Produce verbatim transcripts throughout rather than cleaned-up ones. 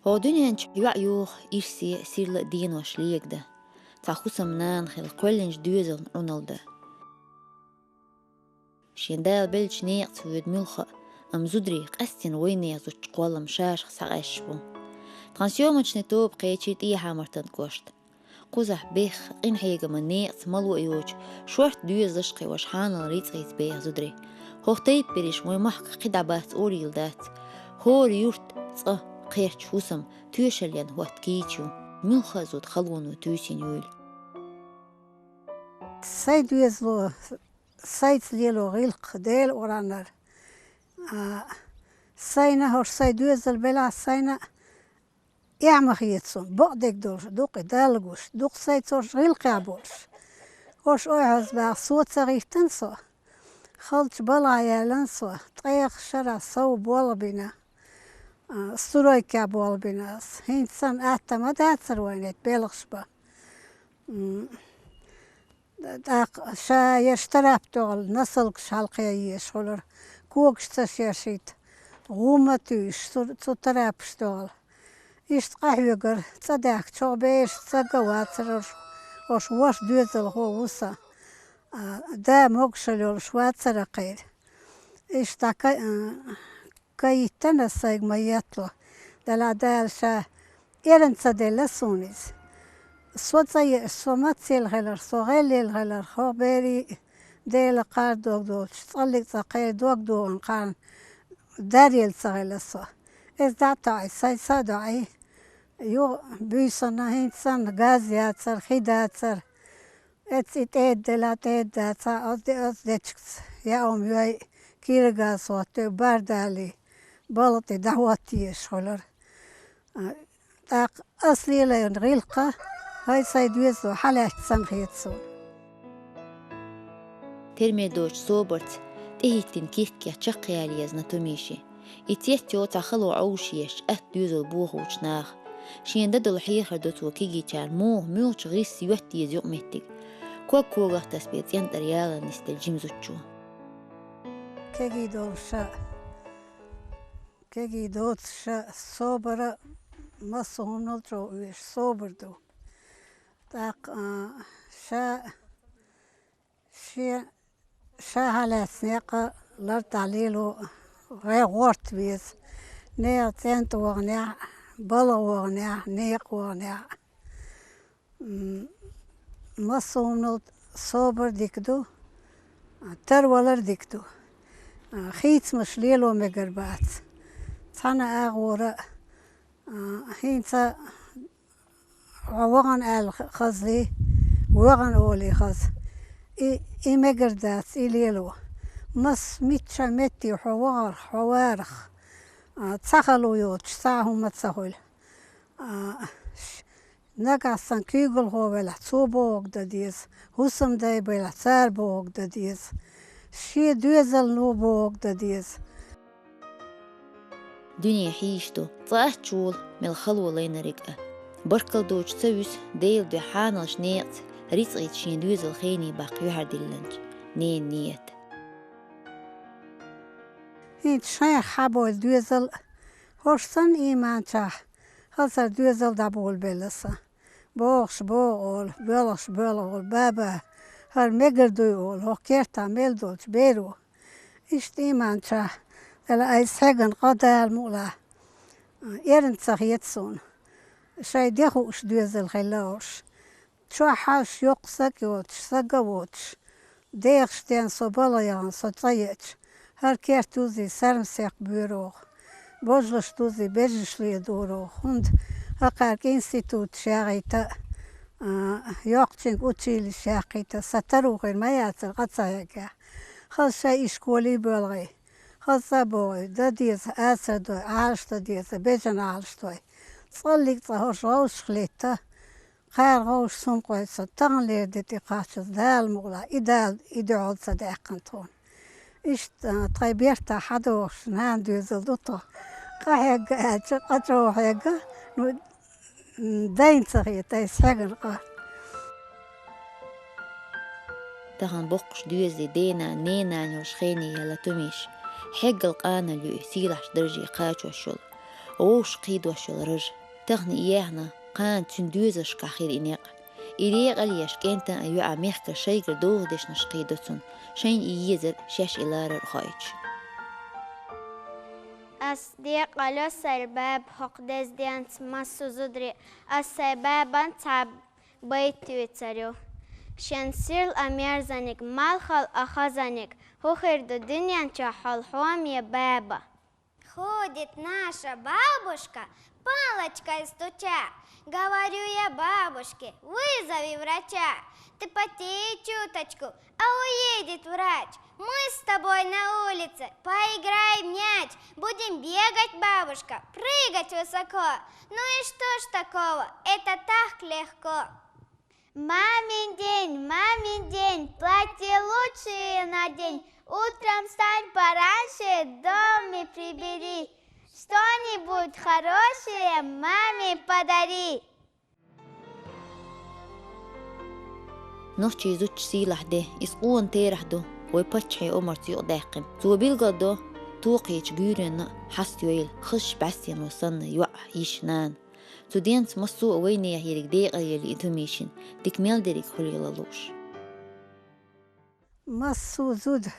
ХӀокху дуьнен чу йоӀ юха ирсе а, сирла а денош легадан. Цхьа хӀусамнана хила, кхоьллинчу доьзална Ӏуналла дан. Шен Дала беллачу некъаца воьду муьлхха а, амма зударий къаьстина вайнехан зудчун кхоллам шаьшшиъ схьакъаьсташ бу. Тхан съёмочный тоба кхечи ТӀехьа-Мартан кӀоштан. Кхузахь бехха, къинхьегаман некъаца мало а йоцуш, шортта доьзалш а кхин, ваша хьанал рицкъаца беха зударий. ХӀокху тайпа берриш вайн махкахь кхин дӀа бац олийла дац. ХӀора юрт цкъа кхерчу хӀусам тоьшаллин хӀотта кийча ю, муьлхха а зуда халоно туьйсина юйла. Сайн доьзало, сайца лело гӀиллакх Делан урамнар. А, сайна хӀорш сайн доьзал белахь, сайна эхь ма хета суна, бакъдерг долуш, дукха Далла гуш, дукха сайца хӀорш гӀиллакхехь болуш. ХӀорш ойхьазбаха со ца гӀиттина со, халчу балхахь яьллина со, ткъех шарахь сов болх бина, а, стройкехь болх бина ас. ХӀинца санна атта ма дацара вайна эта белхаш бан. М, тӀаккха ша ерш тарапа тӀехула носилкаш хьалакхиа езаш хуьлура, когаш ца шершийта, гӀум ма туьйсуш, цу, цу тарапаш тӀехула. Иштта къахьоьгура, цӀа даьхкича бераш цӀа а вацара, хӀорш, хӀорш ваша доьзалхо ву сан. А, да могушалла йолуш вацара кхера. Иштта ка-, а, каиттина ас сайга ма еттало. Делахь Дала ша эрна ца делла суна иза. Со цӀа еъча, со мацалла хиларх, со гӀеллалла хиларх, хӀокху берийн Делан кхара дог долчу, цкъа-кхоьллиг цкъа кхеран дог догӀун кхарна даръелла ца хилла со. Иза дӀа а тоьӀий, сайн са а доӀий, юха буьйсанна хӀинца санна газ яцара, хи дацара. Эццахь тӀеда делахь, тӀеда дацахь, оцу де-, оцу дечигца яа хӀума йой, киргаз хӀоттайой, бар далий, балха тӀе дӀахӀотта езаш хуьлура. А, тӀаккха ас лелийна гӀиллакх, хӀай сайн доьзало, хьалаьцча санна хета суна. Тера мел доцучу собарца тӀехӀиттина кехкех чекхъяла еза Натумишин. И цецйо цхьа хало Ӏовшаеш, атта доьзал бохучу наха. Шена дан долу хьехар до цо кегийчарна муха, муьлхачу гӀиссо йотта еза юкъаметтиг. Ког когах тасабе цӀен тӀара яла нисделла жима зудчо. Кегий долуш а, кегий доцуш а, собар а массо а хӀуманал чӀогӀа оьшу, собар ду. ТӀаккха, а, ша Шен ша хьалаьцна некъ а лартӀахь лело гӀе-, гӀорта веза. Нехан цӀен тӀе ваханехь, балха ваханехь, некъа ваханехь. М, массо а хӀуманал собар дика ду, тарвалар дика ду. Хийцамаш лело мегар бац. Цхьана агӀора а, хӀинца Хьо вахана аьлла хазлий, вахана олий хаза. И, и мегар дац, и лело. Мас мичча метте хьо вахарх, хьо варах, а, цхьа хало йоцуш, цхьа а хӀума ца хуьлу. А, ш-, нагахь сан куьйгалхо велахь, цо бохург дан деза, хӀусамдай белахь, цара бохург дан деза, шен доьзално бохург дан деза. Дуьне хьийзаш ду, цкъа а ца волу мел хало лайнарг а. Баркалла доцуш ца вуьсу Делан дуьхьа хьаналчу некъаца рицкъаца шен доьзал хене баккха юьхьар диллинчу ненан нийят. ХӀинца шайх хьабойла доьзал, хӀорш санна ийманчохь, хазар доьзал дӀаболабелла сан. БохуӀаш боху олу, боьлхуӀаш боьлху олу, баба, хӀара мегар дуй олу, хӀокху кертахь мел долчу беро. Иштта ийманчохь, Дала айса хьегна къа Дала мукъалахь, эрна ца хета суна. Шайн де хууш доьзал хилла уьш. Чохь хьажаш йоккха саг а йоцуш, саг а воцуш, дехаш ден со балха яхана, со цӀа еача, хӀара керт юзий сармсекх боьроху, божалаш дузий бежаш ледороху, хӀунда хӀокхаьрга институташ яхийта а, йоккхачуьнга училищ яхийта, сан таро хир ма яцара къа ца хьеггехь. Хаза шайн ишколий боьлхий, хаза цӀа а богӀий, дан деза, асар дой, Ӏалаш дан деза, бежана Ӏалаш дой. ЦӀаллиг цӀа хӀорш гӀовшах летта, кхара гӀовшах сункъой сан, таханлера де тӀекхаччалц Дала мукъалахь, и Дала и дуьхьал ца даьккхина тхуна. Иштта, тхайн бертахь хьадогӀуш нана доьзал ду тхо. Къа хьегна аьлча, къа чӀогӀа хьегна, ну, м, дайна ца хета айса хьегна къа. Тахана боккхуш доьзале дена, ненан йолуш хене яла Тумиш. Хьеггал къанал ю и, сийлахьчу дарже кхачош йолу. Вовшах кхийдош йола раж. Тахана и яьхна, кхана цуьнан доьзалшкахь хир и некъ. И декъал еш кӀентан а йоӀа мехкара шайгара догӀу дешнаш кхийдо цунна, шайна и езар, шаьш и ларар хоуьйтуш. Ас декъалйо сайра баба хӀокху деза денца массо а зударий, ас сайн бабан цхьа байт туьйцур ю. Шен сирла а мерзаниг, малхал а хазаниг, хӀун хир ду дуьнен чохь хьол хьоме баба? Ходит наша бабушка, палочкой стуча. Говорю я бабушке: «Вызови врача». Ты потеешь чуточку, а уедет врач. Мы с тобой на улице поиграем в мяч. Будем бегать, бабушка, прыгать высоко. Ну и что ж такого? Это так легко. Мамин день, мамин день, платье лучшее надень. Утром встань пораньше, в доме прибери. Что-нибудь хорошее маме подари. Нохчийн зудчун сийлахь де, иза къона терахь ду, вай паччахьан омарца юкъадаьккхина. Цо билгалдо, тохачу гуьйренна а хьаста йойла, хазачу бӀаьстенан санна йоӀ, йиша, нана. Цу денца массо а вайнехан ерриг декъал елла и тумийшина, дика мел дерриг хуьлийла лууш. Массо а зуда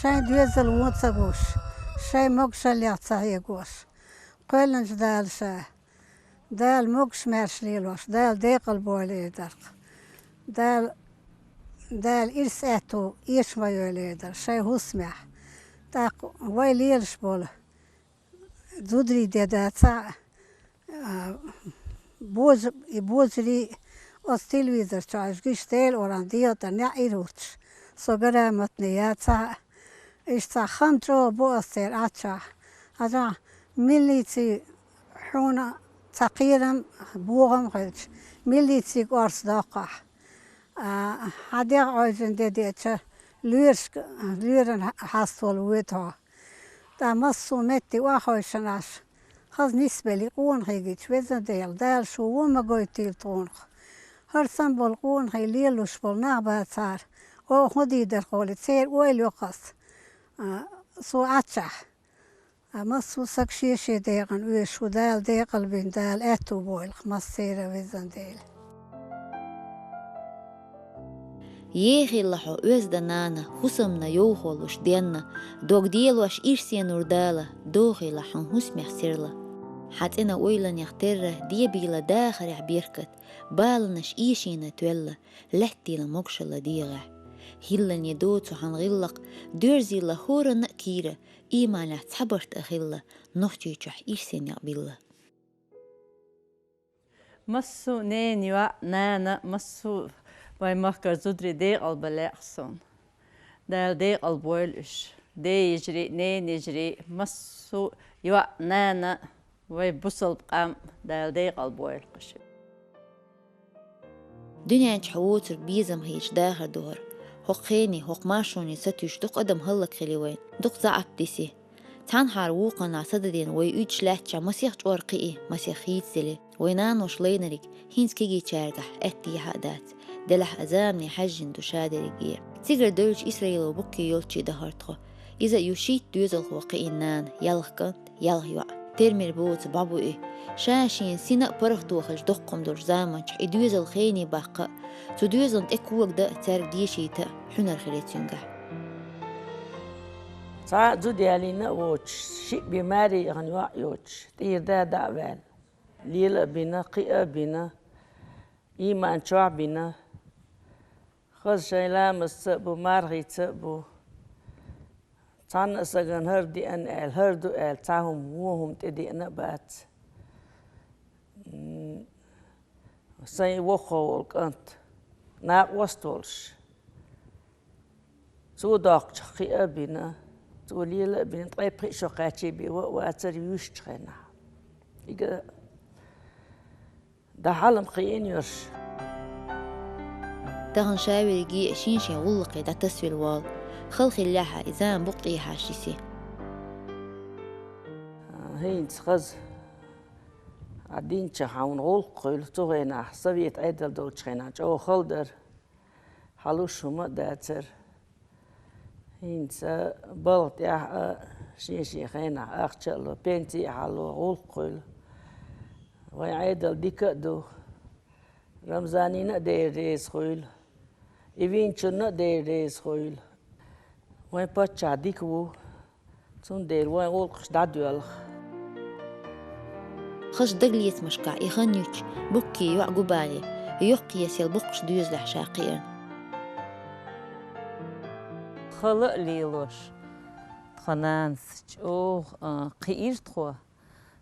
шайн доьзал вон ца гуш, шайн могушаллех ца хьегош, кхоьллинчу Дала ша, Дала могуш-маьрша лелош, Дала декъал бойла эр дара-кх. Дала, Дала ирс аьтту эшам йойла эр дара шайн хӀусамехь. ТӀаккха вай лелаш болу зударий де дац, а, божа-, и божарий оцу телевизор чохь уьш гуш Делан урамна дегӀан тӀера неӀ ирхӀуттуш, со грамотный яц, а, иштта хан чӀогӀа бу ас церан Ӏаччохь. Хьажахь, милици хьуна цхьа кхерам, бохам хилча, милицига орца доккхахь. А, хьан дегӀ Ӏойжина де деача, лоьрашка, лоьран хьаставала воьду хьо. ТӀаккха массо а метте охьахевшина Ӏаш, хаза нисбелла къонахий гича, везан Дела, Дала шу вон ма гойтийла тхонах. ХӀара санна болу къонахий лелош болу нах бацара, оха хӀун дийр дара хьоле, церан ойла йо-кх ас, а, со Ӏаччахь. Ткъа массо а саг шен-шен декъана оьшу, Дала декъал бина, Дала аьтту бойла-кх массеран а, везан Дела. Ехийла хьо, оьзда нана, хӀусамна йовхо луш денна, дог делош ирсе нур Дала, дохийла хьуна хӀусамех серла. Хьан цӀена ойланех терра, дебийла дахарехь беркат, баланаш эшийна тоьлла, лаьттийла могушалла дегӀехь. ХӀиллане доцу хьан гӀиллакх, доьрзийла хӀоранна а кийра, ийманехь цхьа барт а хилла, Нохчийчохь ирсе некъ билла. Массо а ненан йоӀ, нана, массо а вайн махкара зударий декъал бан лаьа суна. Дала декъал бойла уьш. Ден йижарий, ненан йижарий, массо а йоӀ, нана, вай бусалба къам, Дала декъал бойла-кх уьш. Дуьнен чохь воцург безам хеташ дахар ду хӀара. ХӀокху хене, хӀокху маршоне сатуьйсуш дукха адам хӀаллакьхили вайна, дукха заьӀап диси. Цхьанхьара вукхунна сададина вай уьдуш лаьттачохь масех чкъор кхиий, масех хийцадели. Вай наноша лайнарг хӀинца кегийчаьргахь аьттехьа а дац, делахь а замане хьаьжжина ду шадерриге. Цигара девлча Исраило букке йолчу дахара тхо. Иза а ю шийтта доьзалхо кхиийна нана, ялх кӀант, ялх йоӀ. Термир боцу бӀо бу и. Ша шена сина а паргӀато хилча доккха хӀума долчу заманчохь и доьзал хене баккха а, цу доьзална тӀе кога дан а, цаьрга дешийта а хьуьнар хили цуьнгахь. Цхьа а зуда ялийна а воцуш, шиъ бен маре яхана йоӀ йоцуш, тӀера да дӀа а ваьлла. Лела а бина, кхиа а бина, ийман чохь а бина. Хаза шайн ламазца а бу, мархица а бу. Цхьанна а сагана хӀара деана аьлла, хӀара ду аьлла, цхьа хӀума, вон хӀума тӀедеана а бац. М, сайн воккхах волу кӀант, накъост волуш. Цо доккхучух кхиа а бина, цо лела а бина, ткъе пхиъ шо кхаьчий бен ван а вацара юьйшучу хенахь. Ига Дан хьалам кхиийна йош. Тахана шаверриге а шен-шен гӀуллакхе дӀатасвелла волу. Хала хиллехь а, и зама букъ тӀехьа шиси. ХӀинца хаза, а, динча хьуна гӀуллакх хуьлу, цу хенахь, совет Ӏедал долчу хенахь чӀогӀа хала дара. Хьалуш хӀума а дацара. ХӀинца балха тӀехь а, Шен-шен хенахь ахча а ло, пенсий а хьало, гӀуллакх хуьлу. Вайн Ӏедал дика а ду. Рамзанина а Дела реза хуьлу. И винчунна а Дела реза хуьлу. Вайн паччахь дика ву. Цундела вайн гӀуллакхаш дӀадоьлху. Хазачу дагалецамашкахь и хан юьтуш, Буккин йоӀ Губани, йоккха есел боккхачу доьзалехь ша кхиарна. Хала а лелош, тхан нанас чӀогӀа, а, кхиира тхо.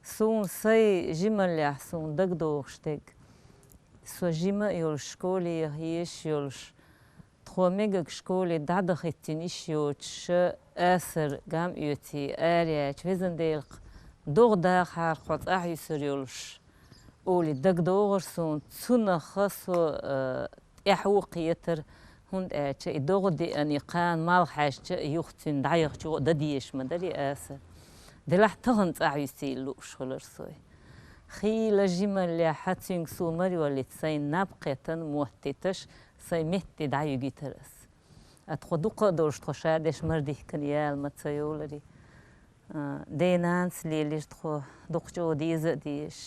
Суна сайн жималлехь суна дагадогӀуш дерг. Со жима а йолуш, школе яха езаш йолуш, тхо мегаг школе дӀадахийтина йиш йоцуш, ша асар гам оьций, араяьлча, везан Дела, догӀа дахахьара хьо цӀахь юьсур йолуш, олий дагадогӀура суна, цунах со, а, тӀаьхьо кхетара, хӀунда аьлча и догӀа деана, и кхана малх хьаьжча, юха цуьнан дӀаяхча дан дезаш ма дара и асар. Делахь тахана цӀахь юьсийла лууш хилара со. Хийла жималлехь цуьнга суна мара йоллица, сайн наб кхетта моттийташ, сайн метте дӀаюьгуьйтура ас. А тхо дукха а долуш, тхо шадерш мара дихкина яла ма ца йолура. А, ден-нанас лелира тхо, дукха чӀогӀа деза а дезаш.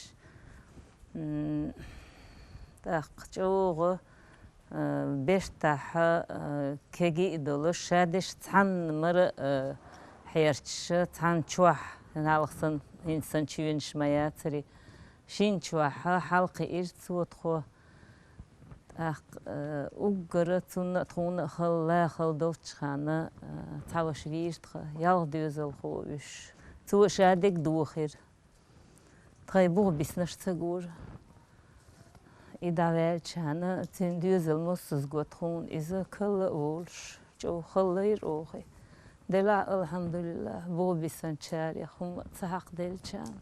М, тӀаккха чӀогӀа, а, бертахь, а, кегий а долуш, шадерш цхьанна мара, а, хьерчаш, цхьана чохь, хьалха санна, хӀинца санна чоьнаш ма яцара. Шина чохь хьалакхиира цо тхо. ТӀаккха, э, уггара цунна а, тхуна а хала, ла хала долчу ханна, э, цхьа ваша вийра тхан, ялх доьзалхо уьш. Цо ша дерг дохийра. Тхайн буха биснарш ца гора. И дӀаваьлча хьана, цуьнан доьзал муссазго тхуна иза калла а волуш, чӀогӀа хала лайра оха. Делахь, алхьамдулиллахӀ, буха бисанчарех хӀума а ца хьакхаделча хьана.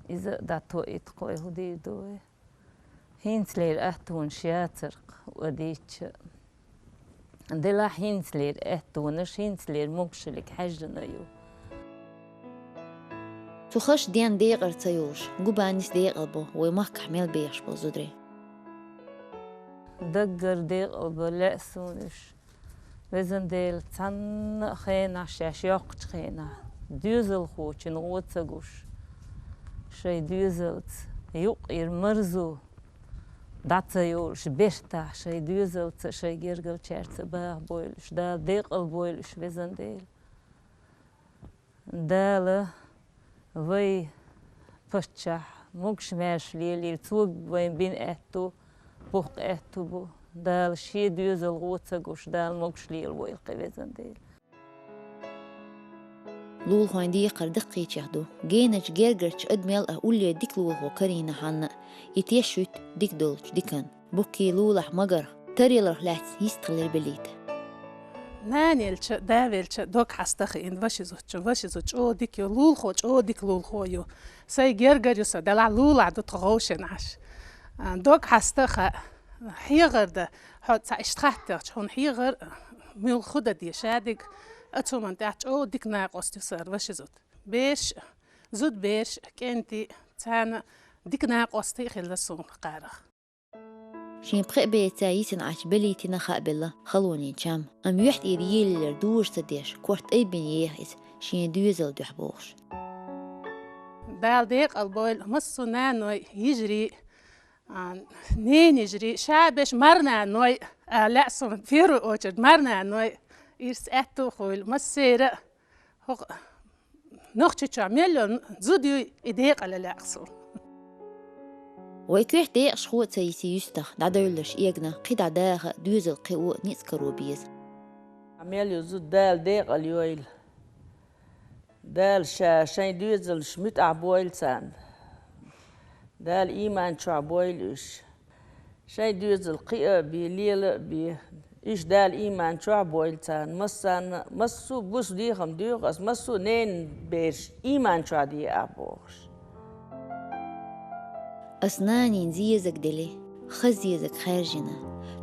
Иза а дӀатоуьйту кхой, хӀун дийр ду вай? ХӀинцалера аттонаш яцара-кх, ван дийцча а. Делахь хӀинцалера аттонаш, хӀинцалера могушаллиг хьаьжжина ю. Цу хазачу денна декъар ца йолуш, губанис декъал бо вай махкахь мел бехаш болу зударий. Даггара декъал бан лаьа суна уьш. Везан Дела, цхьанна а хенахь, шаьш йоккхучу хенахь, доьзалхочун гӀо ца гуш, шайн доьзалца юкъера марзо дӀа ца йолуш, бертахь шайн доьзалца, шайн гергарчаьрца баха бойла уьш, Дала декъал бойла уьш, везан Дела. Дала вай паччахь могуш-маьрша лелийла, цо вайна бина аьтту, боккха аьтту бу. Дала шен доьзал гӀо ца гуш, Дала могуш лела войла кхин, везан Дела. Лулахойн декхар даккхийчех ду. Геначу гергарчу адамел а улле дика лулахо карийна хьанна а, и теш юьту дика долчу дикан. Буккий лулахь магарх, таръяларх лаьцна йистхилира Белита. Нана елча, да велча, дог хьаста хиъна ваши зудчун, ваши зуд чӀогӀа дика ю, лулахо чӀогӀа дика лулахо ю. Сайн гергар ю сан, делахь лулахь ду тхан гӀовшина Ӏаш. А, дог хьаста хаьа, хьехар дан, хьо цхьа иштта хаттехча, хьуна хьехар, муьлха хӀу дан де шадиг, а цу хӀуман тӀехь чӀогӀа дика накъост ю сан ваши зуд. Берш, зудберш, кӀентий, царна дика накъостий а хилла суна кхарах. Шен пхеа беца йисина Ӏачу Белитина хаабелла халонийн чам, амма юьхь тӀера еллера дужа ца деш, корта айбина еха иза, шен доьзал дуьхьа бохуш. Дала декъал бойла массо а наной, йижарий, а, ненайижарий, ша беш марнаной, а, лаьа суна, в первую очередь, марнаной, ирс аьтту а хуйла, массеран а, хӀокху Нохчийчохь мел йолу зуда юй и декъала лаьа суна. Вай куьйхь декъашхо а ца йисий юьстах, дӀадевлларш эгна, кхидӀа даха а, доьзал кхио а ницкъ каро беза. Мел йолу зуда Дала декъала йойла. Дала ша шайн доьзалш муьтӀахь бойла царна. Дала ийман чохь бойла уьш. Шайн доьзал кхиа а бе, лела а бе, уьш Дала ийман чохь бойла царна. Массарна, массо а буса дехам доьху ас, массо а ненан бераш ийман чохь деа бохуш. Ас нанийн зезаг дели, хаза зезаг хаьржина.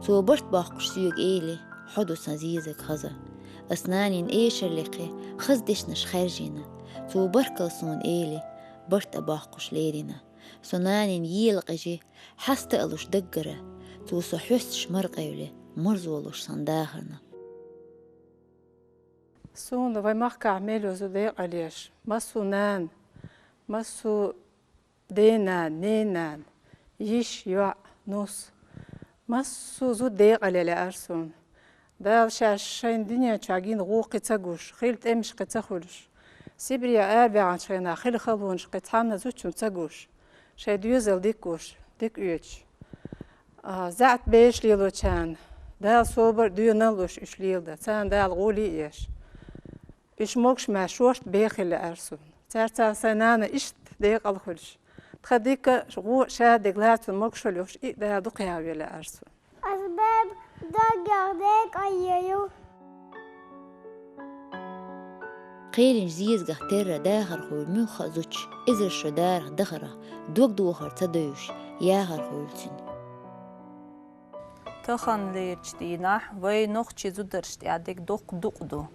Цо барт боккхуш соьга эли, хьо ду сан зезаг хаза. Ас нанийн эшар лекхи, хаза дешнаш хаьржина. Цо баркалла суна эли, барт а боккхуш лерина. Со нанин ела къежи, хьаста а луш даггара, цо со хьоьстуш мара къевли, марзо луш сан дахарна. Суна вай махкахь мел йолу зуда декъалъеш, массо а нана, массо а денан, ненан, йиш, йоӀ, нус, массо а зуда декъалъе лаьара суна. Дала шаьш шайна дуьнен чохь гина гӀо кхин ца гуш, хилла тӀемаш кхин ца хуьлуш, Сибрех арабаьхначу хенахь хилла халонаш кхин цхьанна зудчунна ца гуш, шайн доьзал дика гуш, дика оьцуш. А, заьӀап бераш лелочарна Дала собар а, доьналла а луш уьш леладан, царна Дала гӀоле а еш. Уьш могуш-маьрша шорта бен хилла лаьара суна. Цаьрца сайн нана иштта декъала хуьлуш, тхан дика гӀо а, шадерг а лаьцна могушалла йолуш и а Дала дукха яхьаве лаьара суна. Ас баьб даггара декъалъе ю. Кхелинчу зезагах терра дахархо муьлхха а зудчун эзар шо дарах, дахарах, дог дохар ца девзаш, яхархо хуьлу цуьнан. Таханлерчу дийнахь вай нохчийн зударшна тӀехь дерг доккха дукъ ду.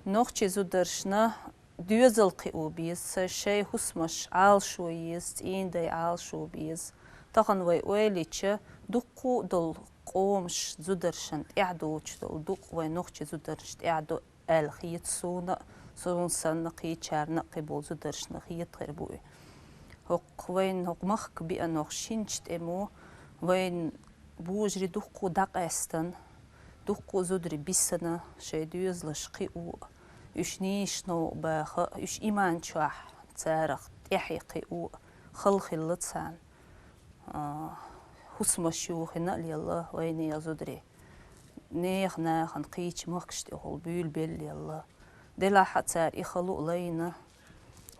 Нохчийн зударшна доьзал кхио беза, шайн хӀусамаш Ӏалашо еза, цӀийнан дай Ӏалашо беза. Тахана вай ойла йича, дуккха а долу къомаш зударшна тӀехь доцуш долу дукъ вай нохчийн зударшна тӀехь до аьлла хета суна а, суна санна кхечарна а, кхин болу зударшна хетар бу и. ХӀокху вайн хӀокху махка беана хӀокху шинчу тӀамо вайн божарий дуккха а дӀакъаьстина, дуккха а зударий бисина, шайн доьзалш кхио а, уьш нийса новкъа баха а, уьш иман чохь царах тӀаьхье кхио а хала хилла царна. А, хӀусамаш юхийна а лелла вайнехан зударий. Нехан нахана кхечу махкаш тӀехула буьйлабелла лелла. Делахь а цара и хало а лайна,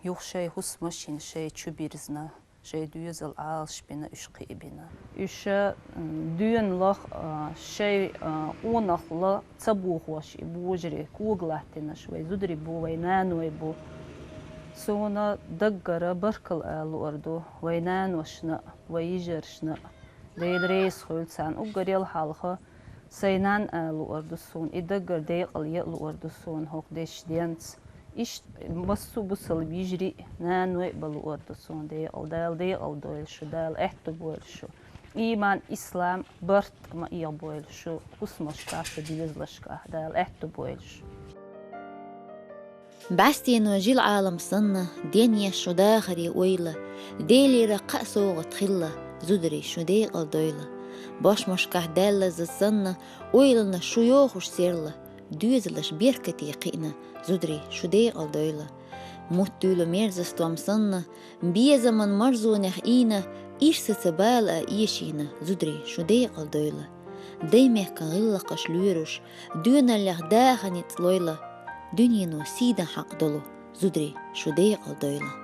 юха шайн хӀусамаш йина, шайн чу бирзина, шайн доьзал Ӏалашбина, уьш кхиабина. Уьш, м, доьналла, а, шайн, а, къонахалла ца бохош и божарий кога латтийнарш вай зударий бу, вай наной бу. Суна даггара баркалла ала луур ду вай наношна а, вай йижаршна а. Дела реза хуьлда царна. Уггар яла хьалха сайн нанна ала луур ду суна, и даггара декъала ян а луур ду суна хӀокху дешденца. Иштта массо а бусалба йижарий а, наной а бан луур ду суна декъала. Дала декъала дойла шу, Дала аьтто бойла шу. Ийман, ислам, барт а ма эгӀабойла шу хӀусамашкахь, шу доьзалашкахь. Дала аьтто бойла шу. БӀаьстено жил-Ӏалам санна, денъеш шу дахаре ойла, Делера кхаа совгӀат хилла, зударий, шу декъала дойла. Бошмашкахь даьлла заз санна, ойланаш шу йохуш серла, доьзалаш беркате кхиъна, зударий, шу декъала дойла. Мутт дуьйлу мерза стом санна, безаман марзонех ийна, ирсаца бала а эшийна, зударий, шу декъала дойла. Даймехкан гӀиллакхаш лоьруш, доьналлех даха ницкъ лойла, дуьнено сийдан хьакъ долу, зударий, шу декъала дойла.